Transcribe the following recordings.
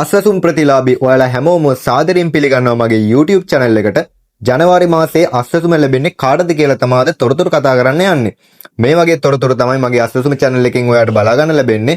අස්වැසුම් ප්‍රතිලාභී ඔයාලා හැමෝම සාදරයෙන් පිළිගන්නවා මගේ YouTube channel එකට. ජනවාරි මාසයේ අස්වැසුම ලැබෙන්නේ කාටද කියලා තමයි අද තොරතුරු කතා කරන්න යන්නේ. මේ වගේ තොරතුරු තමයි මගේ අස්වැසුම channel එකෙන් ඔයාලට බලා ගන්න ලැබෙන්නේ.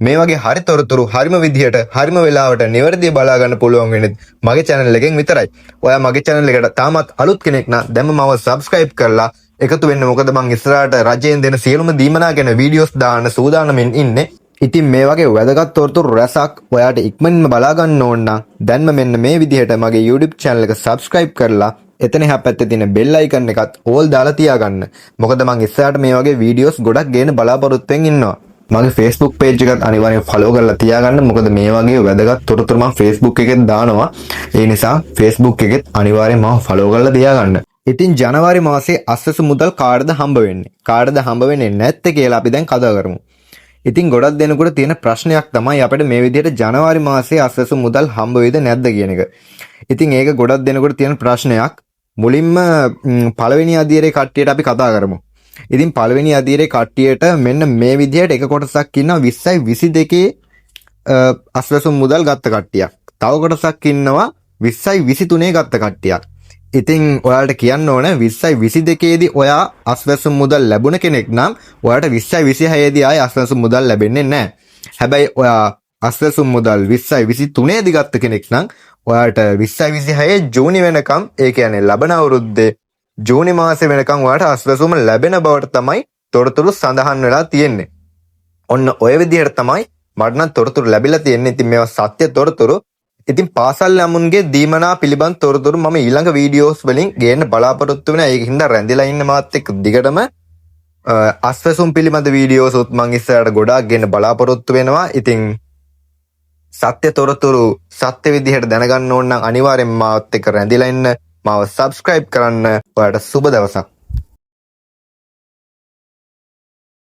මේ වගේ හරි තොරතුරු හරිම විදිහට හරිම වෙලාවට නිවැරදිව බලා ගන්න පුළුවන් වෙන්නේ මගේ channel එකෙන් විතරයි. ඔයා මගේ channel එකට තාමත් අලුත් කෙනෙක් නම් දැන්ම මාව subscribe කරලා එකතු වෙන්න. මොකද මං ඉස්සරහට රජයෙන් දෙන සියලුම දීමනා ගැන වීඩියෝස් දාන්න සූදානමින් ඉන්නේ. ඉතින් මේ වගේ වැදගත් තොරතුරු රැසක් ඔයාට ඉක්මනින්ම බලා ගන්න ඕන නම් දැන්ම මෙන්න මේ විදිහට මගේ YouTube channel එක subscribe කරලා එතන එහා පැත්තේ තියෙන bell icon එකත් all දාලා තියාගන්න. මොකද මං ඉස්සරහට මේ වගේ වීඩියෝස් ගොඩක් ගේන්න බලාපොරොත්තුවෙන් ඉන්නවා. මගේ Facebook page එකත් අනිවාර්යෙන් follow කරලා තියාගන්න. මොකද මේ වගේ වැදගත් තොරතුරු මං Facebook එකෙත් දානවා. ඒ නිසා Facebook එකෙත් අනිවාර්යෙන් මාව follow කරලා තියාගන්න. ඉතින් ජනවාරි මාසේ අස්වැසු මුදල් කාටද හම්බ වෙන්නේ? කාටද හම්බ වෙන්නේ නැත්තේ කියලා අපි දැන් කතා කරමු. ඉතින් ගොඩක් දෙනෙකුට තියෙන ප්‍රශ්නයක් තමයි අපිට මේ විදිහට ජනවාරි මාසයේ අස්වැසු මුදල් හම්බ වෙයිද නැද්ද කියන එක. ඉතින් ඒක ගොඩක් දෙනෙකුට තියෙන ප්‍රශ්නයක්. මුලින්ම පළවෙනි අදියරේ කට්ටියට අපි කතා කරමු. ඉතින් පළවෙනි අදියරේ කට්ටියට මෙන්න මේ විදිහට එක කොටසක් ඉන්නවා 20යි 22 අස්වැසුම් මුදල් ගත්ත කට්ටියක්. තව කොටසක් ඉන්නවා 20යි 23 ගත්ත කට්ටියක්. ඉතින් ඔයාලට කියන්න ඕන, 20යි 22 දී ඔයා අස්වැසුම් මුදල් ලැබුණ කෙනෙක් නම් ඔයාට 20යි 26 දී ආයේ අස්වැසුම් මුදල් ලැබෙන්නේ නැහැ. හැබැයි ඔයා අස්වැසුම් මුදල් 20යි 23 දී ගත්ත කෙනෙක් නම් ඔයාට 20යි 26 ජූනි වෙනකම්, ඒ කියන්නේ ලබන අවුරුද්දේ ජූනි මාසෙ වෙනකම් ඔයාට අස්වැසුම ලැබෙන බවට තමයි තොරතුරු සඳහන් වෙලා තියෙන්නේ. ඔන්න ඔය විදිහට තමයි මට නම් තොරතුරු ලැබිලා තියෙන්නේ. ඉතින් මේවා සත්‍ය තොරතුරු. ඉතින් පාසල් ළමුන්ගේ දීමනා පිළිබඳ තොරතුරු මම ඊළඟ වීඩියෝස් වලින් ගේන්න බලාපොරොත්තු වෙනවා. ඒක හින්දා රැඳිලා ඉන්න මාත් එක්ක දිගටම. අස්වැසුම් පිළිබඳ වීඩියෝස් උත් මං ඉස්සරහට ගොඩාක් ගේන්න බලාපොරොත්තු වෙනවා. ඉතින් සත්‍ය තොරතුරු සත්‍ය විදිහට දැනගන්න ඕන නම් අනිවාර්යෙන්ම මාත් එක්ක රැඳිලා ඉන්න. මාව සබ්ස්ක්‍රයිබ් කරන්න. ඔයාලට සුබ දවසක්.